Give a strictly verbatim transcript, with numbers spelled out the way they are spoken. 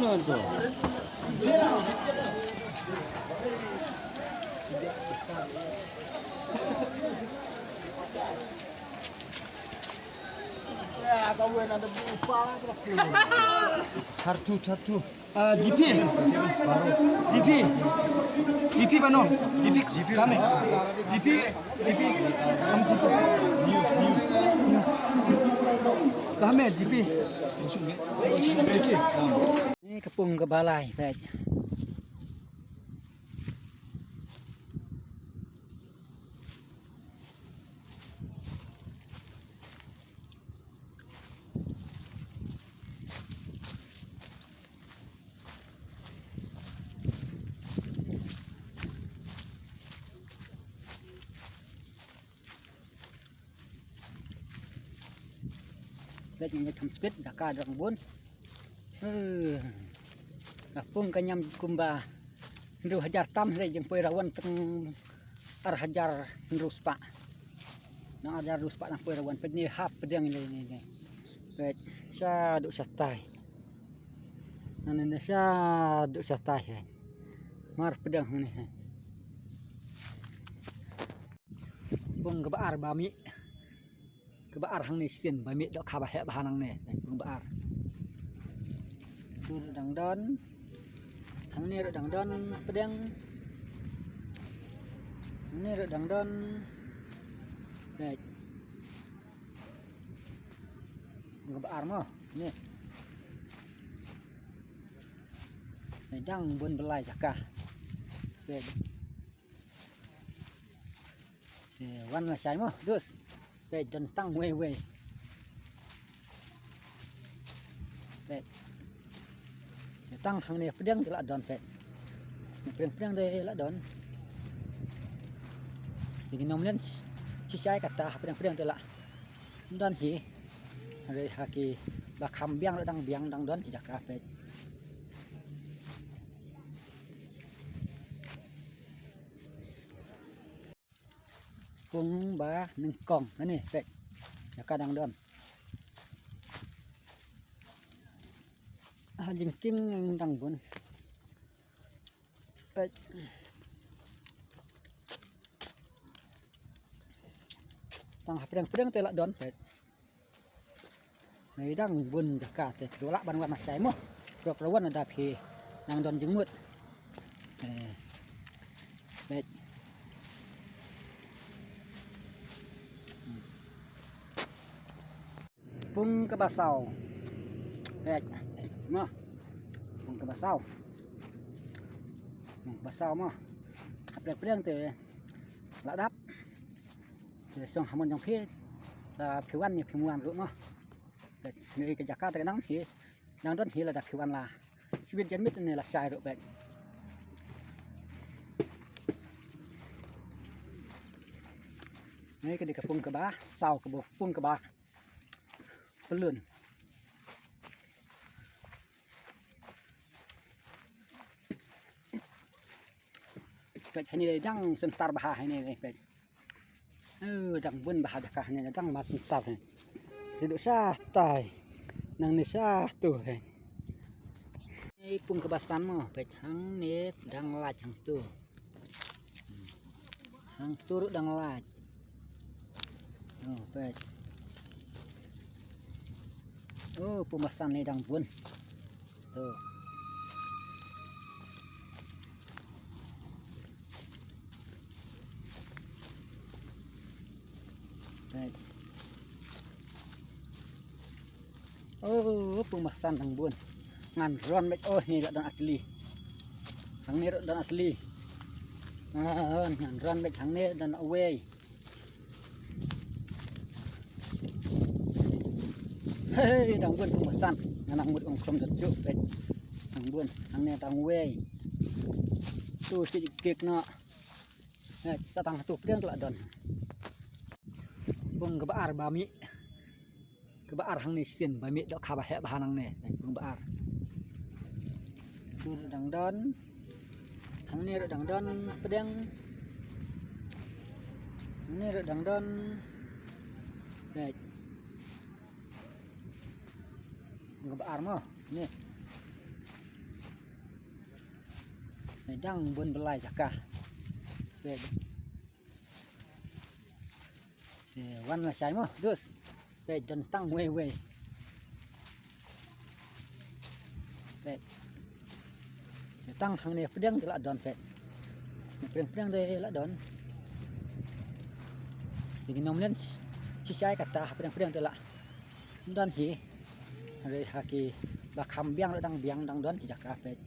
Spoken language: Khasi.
Thar tu, thar tu. Ah, G P. G P. G P bano. G P kame. G P. G P. Kam G P. Kame G P. Ni ka pung ka balai pek. Pek ngi kham speed jaka dang bun. Ka pung ka ñiam kumba hynriew hajar tam hynrei jingpoi rawan tang ar hajar hynriew spah. Nang ar hajar hynriew spah nang poi rawan pek ni hap pdeng ni ni ni. Pek sa duk sa tai. Nang ni sa duk sa tai. Mar pdeng ni. Pung kaba ar ba mih. Kaba ar hangne sien ba mih dohkha ba heh ba ha nangne. Pung ba ar. Tu ruh dang don. Hangne ruh dang don pdeng. Hangne ruh dang don. Pek. Pung kaba ar mo. Ni. Ni dang bun ba lai jaka. Pek. Te wan lashai mo dus. Pek don tang wei wei. Pek. Te tang hangne pdeng te la don pek. Pdeng pdeng te la don. Te ngi nong len shisha kata pdeng pdeng te la don hi. Hynrei ha kiba kham biang la dang biang dang don hi jaka pek. Pung ba nyngkong kane pek. Jaka dang don. Ah, jingkieng dang bun. Pek. Tang hapdeng pdeng te la don pek. Ngi dang bun jaka te phi lah ban wan lashai mo. Prok rawan da phi nang don jingmut. Eh. Pek. Pung kaba saw. Pek. Mo. Pung kaba saw. Pung kaba saw mo. Hapdeng pdeng te la dap. Te song ha mon jong phi. La phi wan ne phi wan ruh mo. Pek. Ni ka jaka te ka nang hi. Nang don hi lada phi wan la. Sibit jan mit ne lashai ruh pek. Ni ka dei ka pung kaba saw kaba pung kaba pyllun. Pek hangne dang syntar bha hangne pek. Eh, dang bun bha jaka hangne dang mar syntar hangne. Shu duk sha tai. Nangne sha tu hangne. Ni pung kaba san mo pek hangne dang lait hangtu. Hangtu ruh dang lait. Oh, pek. Oh, pung ba san ne dang bun. Tu. Pek. Oh, pung ba san dang bun. Ngan ron bek oh ni ruh don atli. Hangne ruh don atli. Ah, ngan ron bek hangne don wei. Hei, dang bun pung ba san. Ngan nang mut ong khrom don suk bek. Dang bun hangne dang wei. Tu si kik no. Eh, sa tang tu pdeng tu la don. Pung kaba ar ba mih. Kaba ar hangne sien ba mih dohkha ba heh ba ha nangne. Pung ba ar. Tu ruh dang don. Hangne ruh dang don pdeng. Hangne ruh dang don. Pek. Pung kaba ar mo. Ni. Dang bun ba lai jaka. Peit. Te wan la shai mo, dus. Peit, don tang wei wei. Peit. Te tang hangne pdeng te la don, peit. Pdeng pdeng te la don. Te ki nonglen shi shai kata pdeng pdeng te la don hi. Hynrei ha ki ba kham biang la dang biang dang don ki jaka, peit.